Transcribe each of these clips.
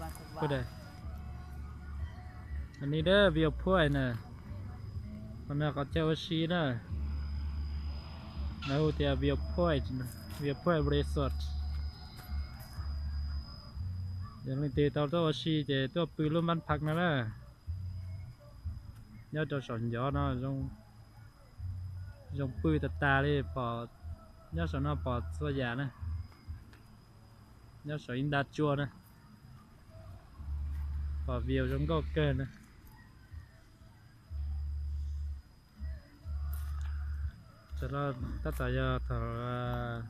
Ua, ni dab Viewpoint na, qhov no qhov chaw ua si na, lawv hu tias Viewpoint, Viewpoint Resort. Yog leej twg tau tuaj ua si ces tuaj pw lub npab phav no na. Nyob rau saum ncov no zoo pw tag tag li, pom, nyob saum no pom txhua yam na. Nyob saum ib nta tsua na, pom view zoo nkauj kawg na. Tab tom yog thaum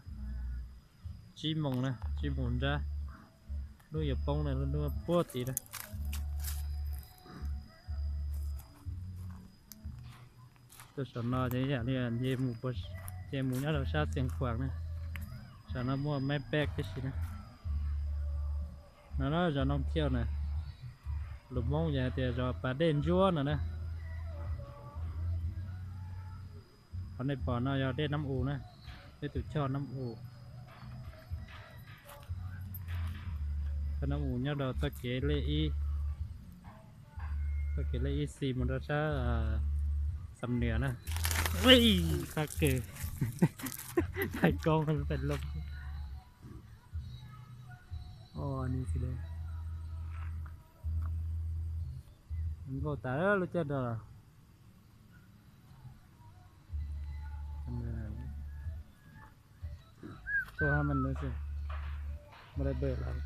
tsib moos na, tsib moos nrab, hnub yuav poob na, lub hnub puag tid na. Tuaj saum no ces yam li nce mus nyob rau sab Xeev Khuam na. Saum no muaj map peg tib si na. No zos Noo Thiauj na, lus Hmoob yog hais tias zos Pas Dej Ntsuab no na. Qhov nej pom no yog dej Nab U na, peb tus choj Nab U. Choj Nab U nyob rau txoj kev lej ib, txoj kev lej ib xis mus rau sab Xam Nuas na. Qab kawg, tais koob tais loo. Nkauj tas lub caij no. Tuaj hab mas nws xwb, mas dai npawg lawm.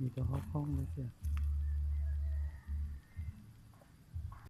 Nws rau hauv qhoob lawm tiag.